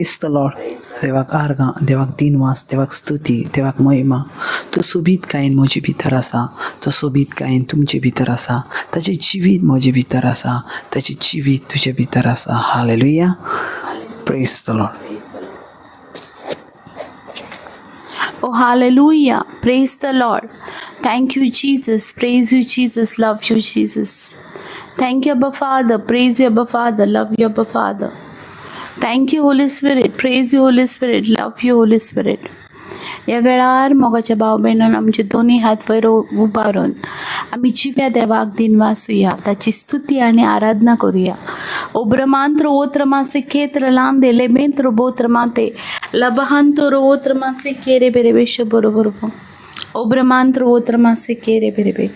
प्रेज the Lord. देवाक आर्गां, देवाक दिनवास, देवाक स्तुती, देवाक महिमा. तो सोबीत कायन म्हजे भितर आसा, तो सोबीत कायन तुमचे भितर आसा, ताचें जिवीत म्हजे भितर आसा, ताचें जिवीत तुजे भितर आसा. Hallelujah. Praise the Lord. Oh, hallelujah. Praise the Lord. Thank you, Jesus. Praise you, Jesus. Love you, Jesus. Thank you, Abba Father. Praise you, Abba Father. Love you, Abba Father. Thank you, Holy Spirit. Praise you, Holy Spirit. Love you, Holy Spirit. ह्या वेळार मोगाच्या भाव भयणान आमचे दोनूय हात वयर उबारून आमी जिव्या देवाक दिनवासुया, ताची स्तुती आनी आराधना करुया. ओब्रमांत्र ओत्र मासे खेत्र लांदे लेमेंत्र बोत्र माते लबहांतर ओत्र मासे केरे बेरे बेश बरोबर ओब्रमांत्र ओत्र मासे केरे बेरे बे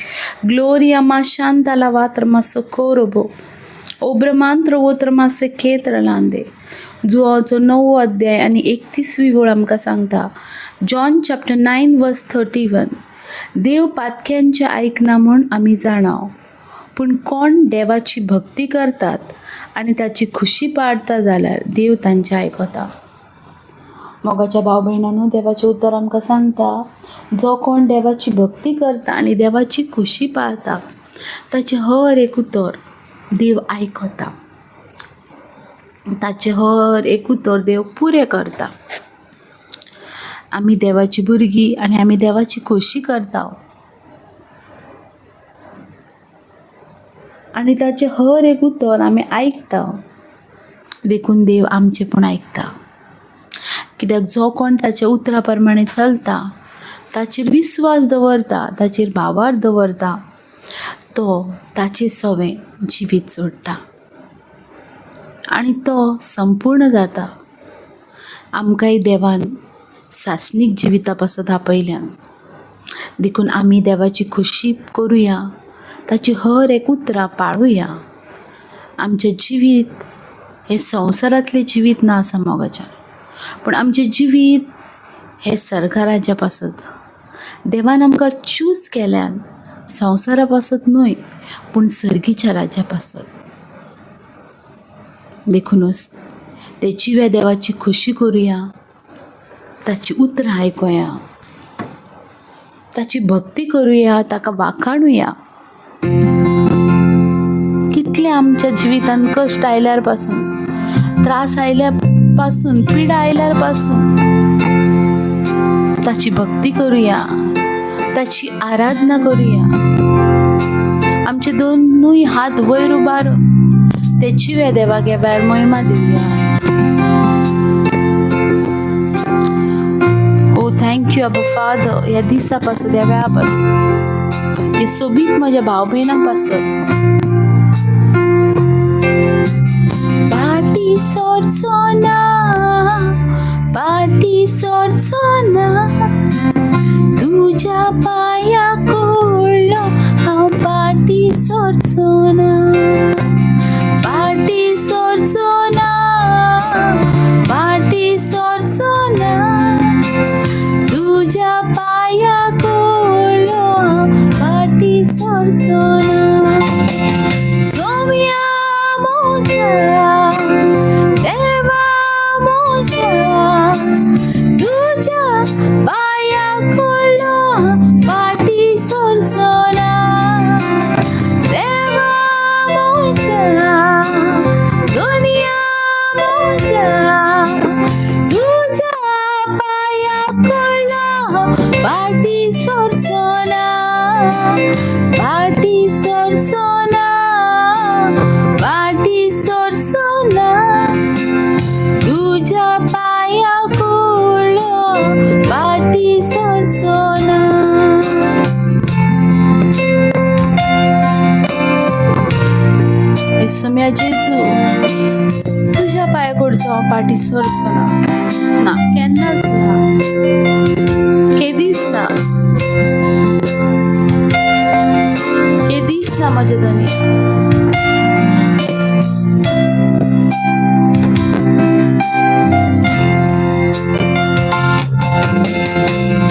ग्लोरिया मा शांताला वात्र मासो कोरोबो ओब्रमांत्र ओत्र मासे खेत्र लांदे. जुवाचो 9वो अध्याय आनी 31वी ओळ आमकां सांगता, जॉन चॅप्टर 9 वर्स 31, देव पातक्यांचें आयकना म्हूण आमी जाणाव, पूण कोण देवाची भक्ती करतात आनी ताची खुशी पाळता जाल्यार देव तांचें आयकता. मोगाच्या भाव भयणांनो, देवाचें उतर आमकां सांगता, जो कोण देवाची भक्ती करता आनी देवाची खुशी पाळता ताचें हर एक उतर देव आयकता, ताचें हर एक उतर देव पुरें करता. आमी देवाची भुरगीं आनी आमी देवाची खोशी करता आनी ताचें हर एक उतर आमी आयकता, देखून देव आमचें पूण आयकता. कित्याक जो कोण ताच्या उतरा प्रमाणे चलता, ताचेर विस्वास दवरता, ताचेर भावार्थ दवरता, तो ताचे सवें जिवीत जोडटा आनी तो संपूर्ण जाता. आमकांय देवान सासणीक जिविता पासत आपयल्यान, देखून आमी देवाची खोशी करुया, ताची हर एक उतरां पाळुया. आमचें जिवीत हें संवसारांतलें जिवीत ना आसा मोगाच्यान, पूण आमचें जिवीत हें सर्गा राज्या पासत. देवान आमकां चूज केल्यान संवसारा पासत न्हय, पूण सर्गीच्या राज्या पासत. देखुनूच ते जिव्या देवाची खोशी करुया, ताची उतरां आयकुया, ताची भक्ती करुया, ताका वाखाणुया. कितले आमच्या जिवितांत कश्ट आयल्यार पासून, त्रास आयल्या पासून, पिडा आयल्यार पासून ताची भक्ती करुया, ताची आराधना करुया. आमचे दोनूय हात वयर उबारून ते जिव्या देवाक ह्या वेळार महिमा दिवया. ओ thank you Abba father, ह्या दिसा पासून, ह्या वेळा पासून, हे सोबीत म्हज्या भाव भयणां पासत. पाटी सरचो ना, पाटी सरचो ना, तुज्या पांया कडलो हांव पाटी सरचो ना, पाटी सरचो ना, पाटी सरचो ना, तुज्या पांया कडलो हांव पाटी सरचो ना. सोम्या म्हज्या देवा म्हज्या, तुज्या पांया कडलो पाटी सरचो ना. देवा म्हज्या, दुनिया म्हज्या, तुज्या पांया कडलो पाटी सरचो ना, पाटी सरचो ना, पाटी सरचो ना, तुज्या पांया कडलो पाटी सरचो ना. सोम्या जेजू, तुज्या पांया कडचो हांव पाटी सरचो ना, ना केन्नाच ना, केदीच ना, केदीच ना म्हज्या धनया.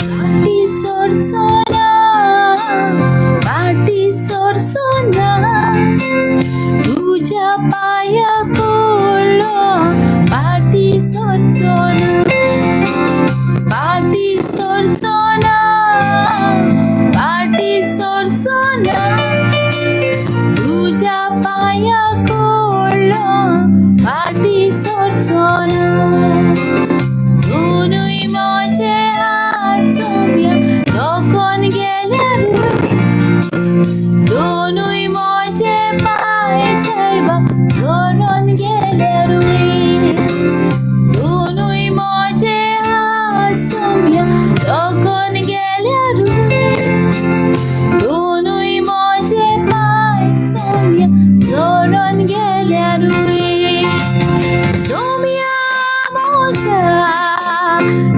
पाटी सरचो ना, पाटी सरचो ना, तुज्या पांया कडलो पाटी सरचो सरचोना. दोनूय म्हजे हात सोम्या तोकोन गेल्यारूय, दोनूय म्हजे पांय सायबा जोरोन गेल्यारूय, दोनूय म्हजे हात सोम्या तोकोन गेल्यारूय, दोनूय म्हजे पांय सोम्या जोरोन गेल्यारूय. सोम्या म्हज्या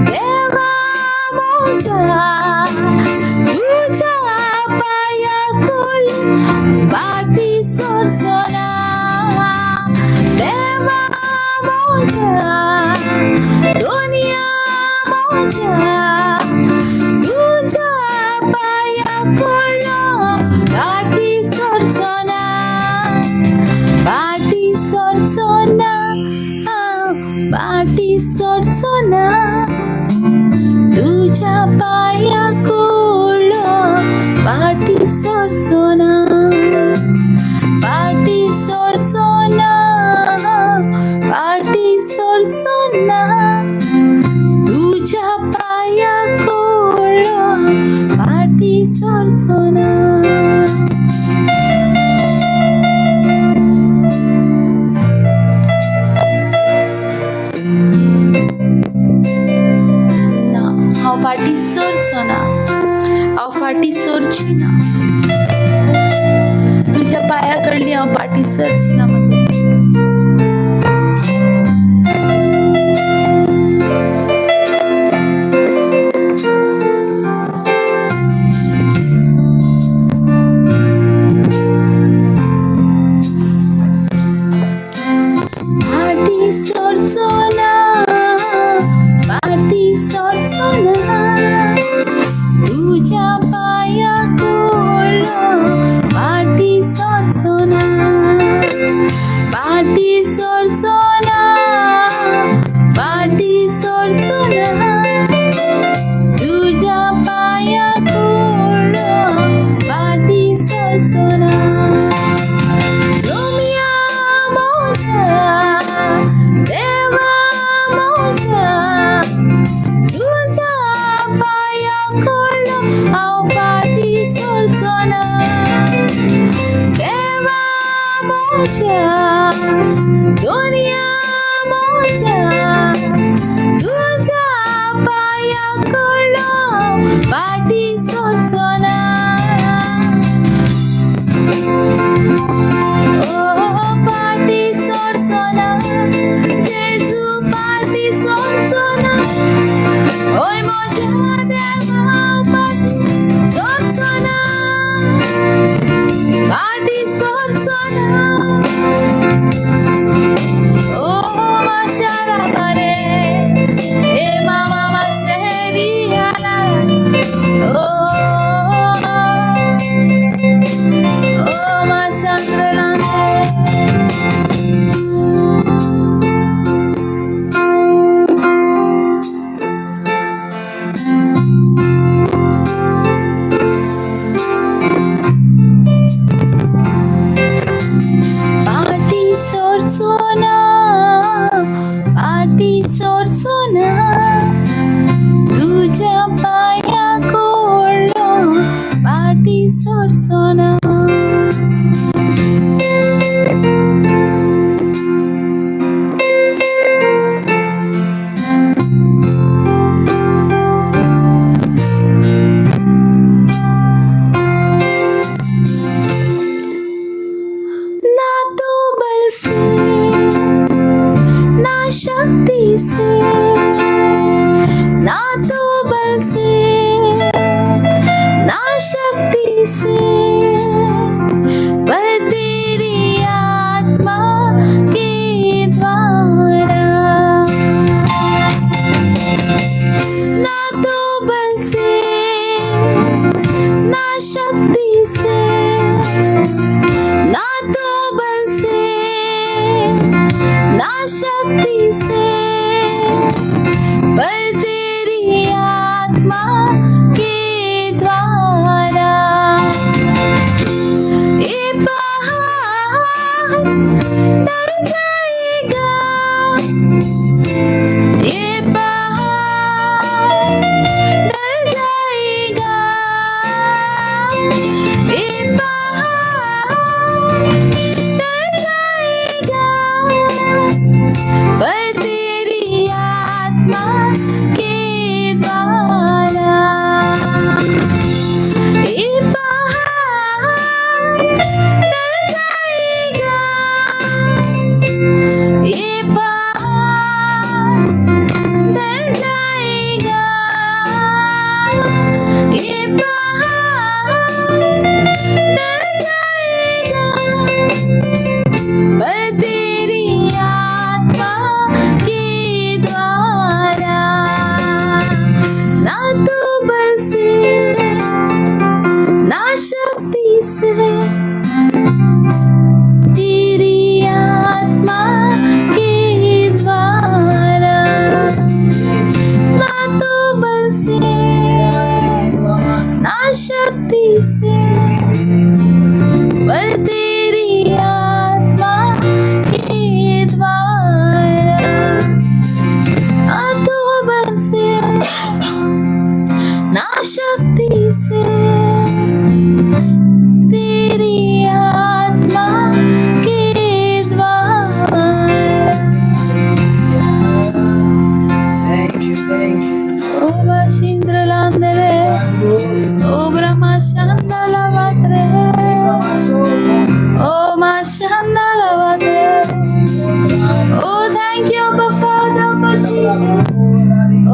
देवा म्हज्या, तुज्या पांया कडलो फाटीं सरचोना. देवा म्हज्या, दुनिया म्हज्या, तुज्या पांया कडलो फाटीं सरचोना, फाटीं सरचोना, फाटीं सरचोना. तुज्या पांया कडलो फाटीं सरचोना, फाटीं सरचोना, फाटीं सरचोना. तुज्या पांया कडलो फाटीं सरचोना. ना, हांव फाटीं सरचोना, हांव फाटीं सरची ना. तुज्या पांया कडली हांव फाटीं सरची ना म्हज्या. फाटीं सरचोना, फाटीं सरचोना. तुज्या पांया कडलो फाटीं सरचोना, फाटीं सरचोना, फाटीं सरचोना. तुज्या पांया कडलो फाटीं सरचोना. सोम्या म्हज्या देवा म्हज्या, तुज्या पांया कडलो हांव फाटीं सरचोना. देवा म्हज्या, दुनिया म्हज्या, तुज्या पांया कडलो फाटीं सरचोना. ओ फाटीं सरचोना, जेजू फाटीं सरचोना. ओय म्हज्या देवा फाटीं सरचोना, फाटीं सरचोना. ओ माशाराबारे, ए मामा माशेरियाला. ओ ओ माशांद्रलांदे. फाटीं सरचोना, फाटीं सरचोना. तुज्या पांया कडलो फाटीं सरचोना. ना तो बल से, ना शक्ति से, ना तो बल से, ना शक्ति से, पर तेरी आत्मा के द्वारा. ना तो बल से, ना शक्ति से, ना तो बल से, ना शक्ति से, पर तेरी आत्मा के द्वारा. ये पहाड़ डर जाएगा, आत्मा के द्वारा। ये पहाड़ टल जाएगा, ये पहाड़ टल जाएगा, ये पहाड़ टल जाएगा, पर तेरी आत्मा के द्वारा। ना तो बल से, ना शक्ति से, तेरी आत्मा के द्वारा। ना तो बल से, ना शक्ति से, पर तेरी आत्मा के द्वारा। ना तो बल से, ना शक्ति से, तेरी आत्मा के द्वारा। Thank you, thank you. O Bashindralandere, O Brahmashandala Vatre, O Mashandala Vatre. Oh, thank you, Abba Father, Abba Jesus.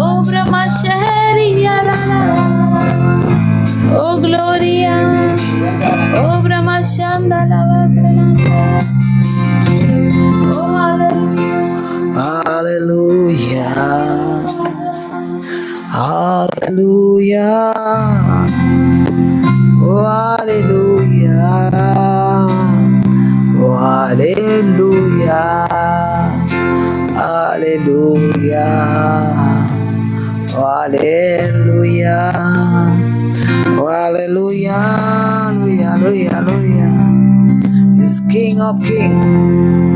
Oh, Brahma Shahriya La La. Oh, Gloria. Oh, Brahma Shandala Vatre. Oh, hallelujah. Hallelujah. Hallelujah. Oh, hallelujah. Oh, hallelujah. Hallelujah. Oh, hallelujah. Oh, hallelujah. Hallelujah. Hallelujah. Hallelujah. He's King of Kings.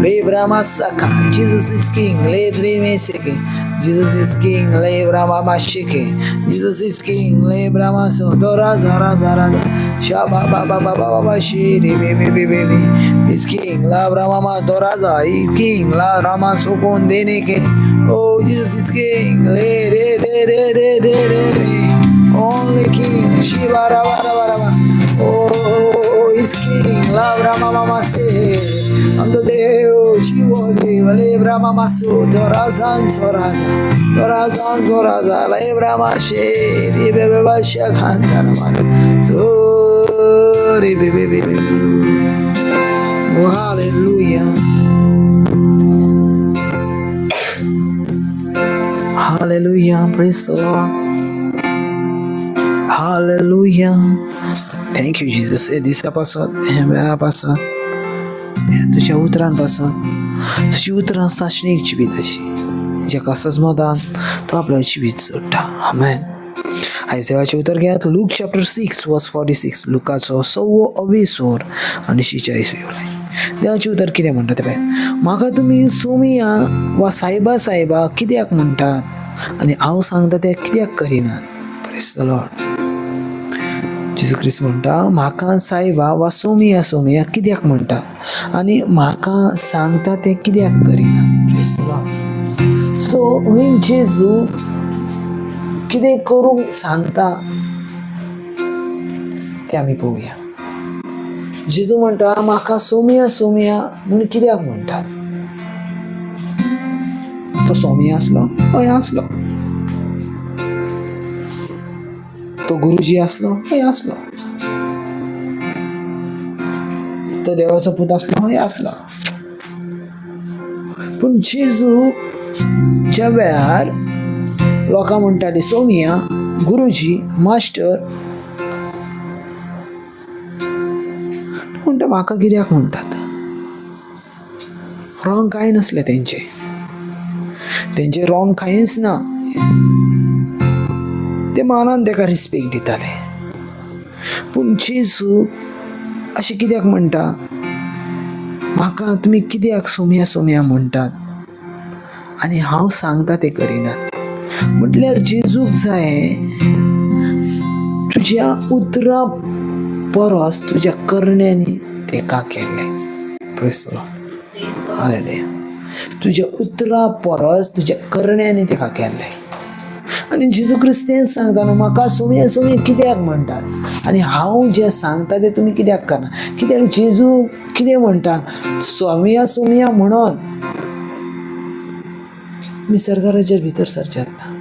Lebra Masaka. Jesus is King. Ledri Meseke. Jesus is King. Lebra Mama Shike. Jesus is King. Lebra Maso. Doraza Raza Raza. Shaba Baba Baba Baba Shiri Baby Baby Baby. He's King. Labra Mama Doraza. He's King. La Rama Sukundeneke. Oh, Jesus is King. Le Re Re Re Re Re Re Re. Only King. Shiva Rava Rava Rava. Oh, is King. Labra Mama Mase. आमचो देव शिव देव ले ब्रह्मा मासू थोरासान थोरासा थोरासान थोरासा ले ब्रह्मा शे रे बे बे बा शा खांदार मार सो रे बे बे बे बे। Oh, hallelujah. Hallelujah. Praise the Lord. Hallelujah. Thank you, Jesus. हे दिसा पासत, हे वेळा पासत, तुज्या उतरान पासत, तुजी उतरां सासणीक जिवीत अशी जेका सजमदान तो आपलो जिवीत जोडटा. आमेन. आयज देवाचें उतर घेयात. Luke chapter 6 verse 46. लुकाचो सव्वो अवीस वर आनी 46 लायन. देवाचें उतर कितें म्हणटा तें पळयात. म्हाका तुमी सोमिया वा सायबा सायबा कित्याक म्हणटात आनी हांव सांगता तें कित्याक करिनात? Press the Lord. जेजू क्रिस्त म्हणटा, म्हाका सायबा वा सोमिया सोमिया कित्याक म्हणटा आनी म्हाका सांगता तें कित्याक करिना? Praise the Lord. सो हूंय जेजू कितें करूंक सांगता तें आमी पळोवया. जेजू म्हणटा, म्हाका सोमिया सोमिया म्हूण कित्याक म्हणटात? तो सोमिया आसलो? हय आसलो. तो गुरुजी आसलो? हय आसलो. तो देवाचो पूत आसलो? हय आसलो. पूण जेजू ज्या वेळार लोकां म्हणटाली सोमिया, गुरुजी, मास्टर, म्हणटा म्हाका कित्याक म्हणटात? रॉंग कांय नासलें तेंचें, तेंचें रॉंग कांयच ना. ते मानान तेका रिस्पेक्ट दिताले. पूण जेजू अशें कित्याक म्हणटा, म्हाका तुमी कित्याक सोमिया सोमिया म्हणटात आनी हांव सांगता तें करिनात? म्हटल्यार जेजूक जाय तुज्या उतरां परस तुज्या करण्यांनी तेका केल्लें. Praise the Lord. Hallelujah. तुज्या उतरां परस तुज्या करण्यांनी ताका केल्लें. आनी जेजू क्रिस्त तेंच सांगता न्हू, म्हाका सोमया सोमया कित्याक म्हणटात आनी हांव जें सांगता तें तुमी कित्याक करना? कित्याक जेजू कितें म्हणटा, सोमया सोमया म्हणून तुमी सर्गाराचेर भितर सरच्यात ना.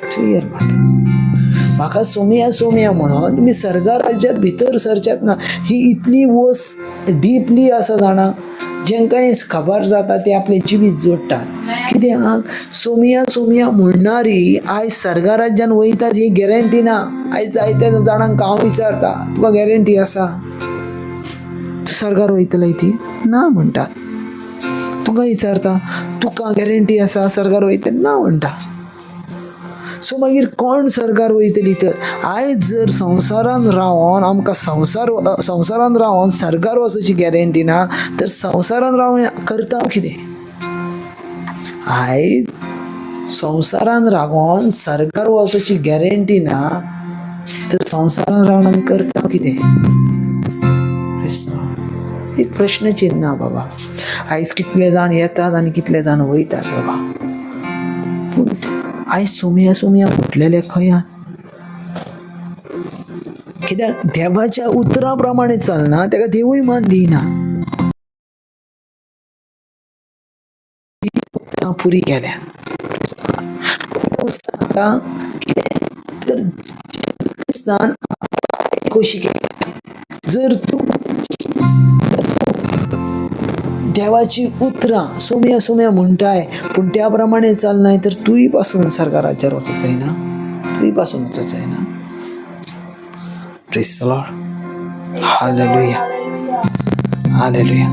क्लियर म्हणटा, म्हाका सोमया सोमया म्हणून तुमी सर्गाराज्यात भितर सरच्यात ना. ही इतली वस डिपली आसा जाणा, जेंकां खबर जाता ते आपलें जिवीत जोडटात. कित्याक सोमया सोमया म्हणणारी आयज सर्गाराज्यान वयतात ही गॅरंटी ना. आयज जायत्या जाणांक हांव विचारता, तुका गॅरंटी आसा तूं सर्गार वयतले ती? ना म्हणटात. तुका विचारता, तुका गॅरंटी आसा सर्गार वयतले? ना म्हणटा. सो मागीर कोण सर्गार वयतली तर? आयज जर संवसारान रावन आमकां संवसारान रावन सर्गार वचपाची गॅरंटी ना तर संवसारान रावन करता कितें? आयज संवसारान रावन सर्गार वचपाची गॅरंटी ना तर संवसारान रावन आमी करता कितें? एक प्रश्न चिन्ह बाबा. आयज कितले जाण येतात आनी कितले जाण वयतात बाबा, पूण आयज सोमया सोमया म्हटलेले खंय आहा? कित्याक देवाच्या उतरा प्रमाणे चलना ताका देवूय मान दिना. उतरां पुरी केल्या सांगता कितें तर क्रिस्तान खोशी केल्या. जर तूं देवाची उतरां सोमया सोमया म्हणटाय पूण त्या प्रमाणे चलनाय तर तूंय पासून सर्गाराज्यार वचूंक जायना, तूंय पासून वचूंक जायना. Praise the Lord. Hallelujah, hallelujah.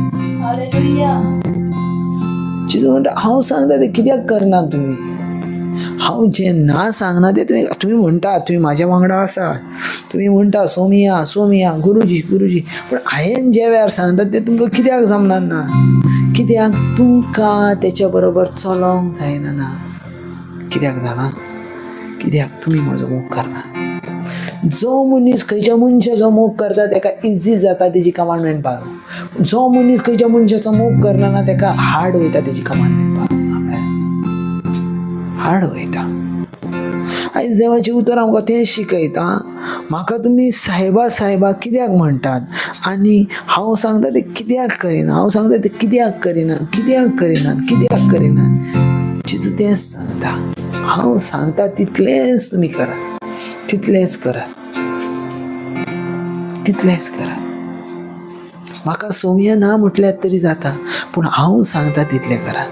जेजू म्हणटा हांव सांगता तें कित्याक करना तुमी? हांव जें ना सांगना तें तुमी तुमी म्हणटा, तुमी म्हाज्या वांगडा आसात, तुमी म्हणटा सोमया सोमया गुरुजी गुरुजी, पूण हांवें जे वेळार सांगता तें तुमकां कित्याक जमना ना? कित्याक तुमकां तेच्या बरोबर चलोंक जायना ना. कित्याक जाणा? कित्याक तुमी म्हजो मोग करना. जो मनीस खंयच्या मनशाचो मोग करता ताका इजी जाता तेजी कमांडमेंट पाळूंक. जो मनीस खंयच्या मनशाचो मोग करना ना ताका हार्ड वयता तेजी कमांडमेंट पाळूंक, हार्ड वयता. आयज देवाचें उतर आमकां तें शिकयता, म्हाका तुमी सायबा सायबा कित्याक म्हणटात आनी हांव सांगता तें कित्याक करिना, हांव सांगता तें कित्याक करिना, कित्याक करिना, कित्याक करिना? जेजू तेंच सांगता, हांव सांगता तितलेंच तुमी करा, तितलेंच करा, तितलेंच करा. म्हाका सोमया ना म्हटल्यार तरी जाता, पूण हांव सांगता तितलें करा.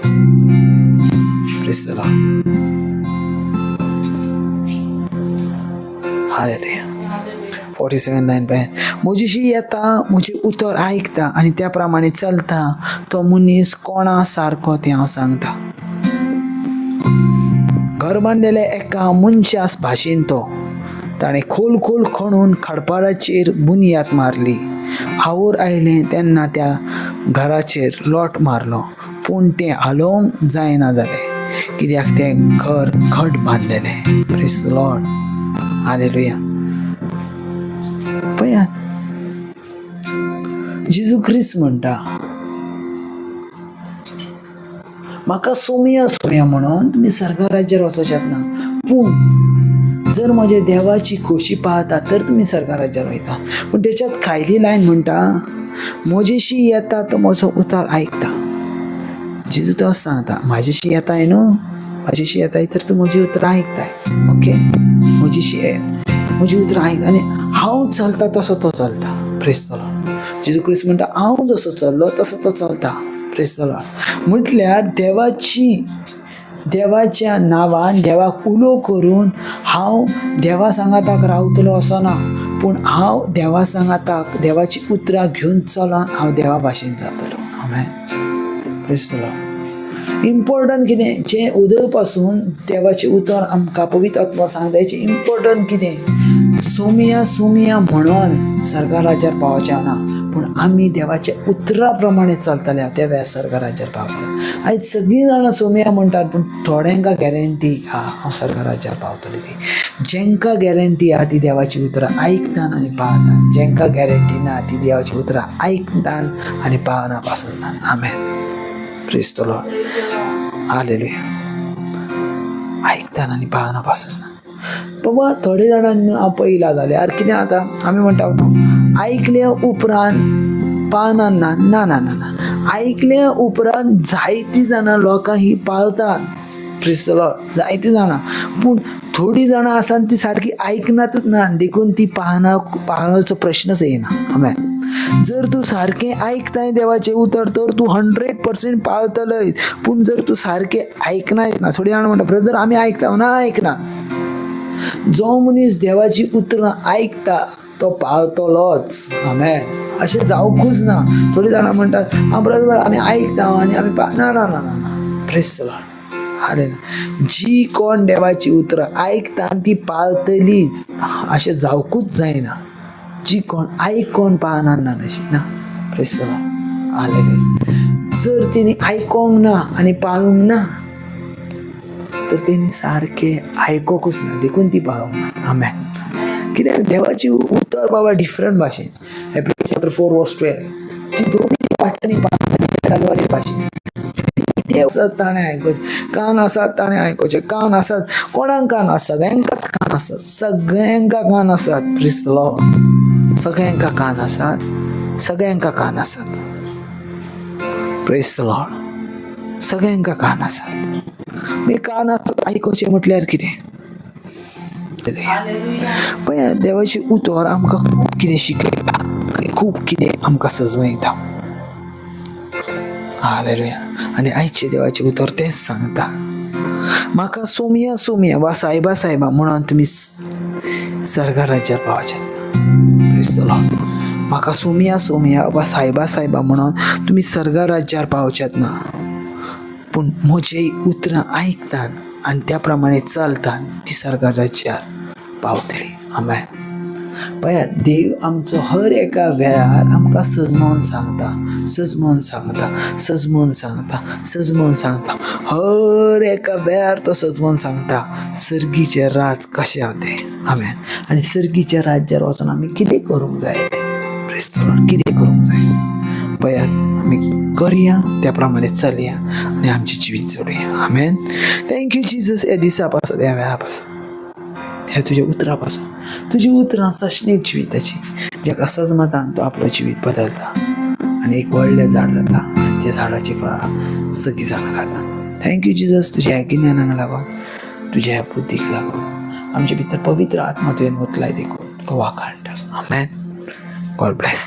Praise the Lord. Hallelujah. 47:9 पळय, म्हजीशी येता, म्हजें उतर आयकता आनी त्या प्रमाणे चलता तो मनीस कोणा सारको तें हांव सांगता. घर बांदलेल्या एका मनशा भाशेन तो, ताणें खोल खोल खणून खडपाराचेर बुन्याद मारली. आवोर आयलें तेन्ना त्या घराचेर लोट मारलो, पूण तें हालोवंक जायना जालें, कित्याक तें घर घट बांदलेलें. Praise the Lord. Hallelujah. पळयात, जेजू क्रिस्त म्हणटा, म्हाका सोमया सोमया म्हणून तुमी सर्गाराज्यार वचोच्यात ना, पूण जर म्हज्या देवाची खोशी पाहता तर तुमी सर्गाराज्यार वयता. पूण तेच्यात खायली लायन म्हणटा, म्हजेशी येता तो म्हजो उतार आयकता. जेजू तो सांगता, म्हाजेशी येताय न्हू, म्हाजेशी येताय तर तूं म्हजी उतरां आयकताय. ओके, म्हजीशी येत, म्हजी उतरां आयक आनी हांव चलता तसो तो चलता. Praise the Lord. जेजू क्रिस्त म्हणटा, हांव जसो चल्लो तसो तो चलता. Praise the Lord. म्हटल्यार देवाची, देवाच्या नांवान देवाक उलो करून हांव देवा सांगाताक रावतलो असो ना, पूण हांव देवा सांगाताक देवाची उतरां घेवन चलोन हांव देवा भाशेन जातलो. आमेन. Praise the Lord. Important कितें, जें उदय पासून देवाचें उतर आमकां पवित्र आत्मा सांगता, हेचें इम्पोर्टंट कितें, सोमया सोमया म्हणून सर्गाराज्यार पावचें ना, पूण आमी देवाच्या उतरा प्रमाणे चलतले त्या वेळार सर्गाराज्यार पावतले. आयज सगळीं जाणां सोमया म्हणटात, पूण थोड्यांकां गॅरंटी आहा हांव सर्गाराज्यार पावतलें ती. जेंकां गॅरंटी आहा ती देवाची उतरां आयकतात आनी पाळतात, जेंकां गॅरंटी ना ती देवाची उतरां आयकतात आनी पाळना पासून ना. आमेन. Praise the Lord. Hallelujah. आयकताना आनी पाळना पासून ना. बाबा थोडे जाणांनी हांव पळयलां जाल्यार कितें जाता, आमी म्हणटा न्हू आयकल्या उपरांत पाळना. ना ना ना ना ना, आयकल्या उपरांत जायतीं जाणां लोकां ही पाळतात. Praise the Lord. जायतीं जाणां, पूण थोडीं जाणां आसा ती सारकी आयकनातूच ना, देखून ती पाळना, पाळनाचो प्रश्नच येना. आमेन. जर तूं सारकें आयकताय देवाचें उतर तर तूं 100% पाळतलय. पूण जर तूं सारकें आयकनाय ना, थोडीं जाणां म्हणटा ब्रदर आमी आयकता, ना आयकना. जो मनीस देवाची उतरां आयकता तो पाळतलोच. आमेन. अशें जावंकूच ना. थोडीं जाणां म्हणटात आं ब्रदर आमी आयकता आनी आमी ना ना ना ना ना. Praise the Lord. हालेलुया. जी कोण देवाची उतरां आयकता आनी ती पाळतलीच अशें जावंकूच जायना. जी कोण आयकोन पाळना ना अशी ना. Praise the Lord. Hallelujah. जर तेणी आयकोंक ना आनी पाळूंक ना तर तेणी सारकें आयकोकूच ना, देखून ती पाळूंक ना. आमेन. कित्याक देवाची उतर बाबा डिफरंट भाशेन. Hebrews chapter 4 verse 12 ती दोनूय वाटांनी पाळटली भाशेन. ते आसात ताणें आयकोचें, कान आसात ताणें आयकोचें, कान आसात कोणाक कान आसा, सगळ्यांकाच कान आसात, सगळ्यांका कान आसात. Praise the Lord. सगळ्यांका कान आसात, सगळ्यांका कान आसात. Praise the Lord. सगळ्यांका कान आसात. मागीर कान आसात आयकोचें म्हटल्यार कितें? पळय देवाचें उतर आमकां खूब कितें शिकयता आनी खूब कितें आमकां सजवयता. हालेलुया. आनी आयचें देवाचें उतर तेंच सांगता, म्हाका सोमया सोमया वा सायबा सायबा म्हणून तुमी सर्गा राज्यार पावचे. Praise the Lord. म्हाका सोमया सोमया वा सायबा सायबा म्हणून तुमी सर्गा राज्यार पावच्यात ना, पूण म्हजी उतरां आयकतात आनी त्या प्रमाणे चलतात ती सर्गा राज्यार पावतली. आमेन. पळयात देव आमचो हर एका वेळार आमकां सजमोवन सांगता, सजमोवन सांगता, सजमोवन सांगता, सजमोवन सांगता. हर एका वेळार तो सजमोवन सांगता सर्गीचें राज कशें आहा तें. आमेन. आनी सर्गीच्या राज्यार वचून आमी कितें करूंक जाय तें. Praise the Lord. कितें करूंक जाय पळयात, आमी करया, त्या प्रमाणे चलया आनी आमचें जिवीत जोडया. आमेन. Thank you Jesus. ह्या दिसा पासून, ह्या वेळा पासून, ह्या तुज्या उतरां पासून, तुजी उतरां सशनीक जिविताची, जेका सजमतान तो आपलो जिवीत बदलता आनी एक व्हडलें झाड जाता आनी त्या झाडाची फळां सगळीं जाणां खाता. Thank you Jesus. तुज्या ह्या गिन्यानाक लागून, तुज्या ह्या बुद्दीक लागून आमचे भितर पवित्र आत्मा तुवें ओतलाय देखून तुका वाखाणटा. आमेन. God bless.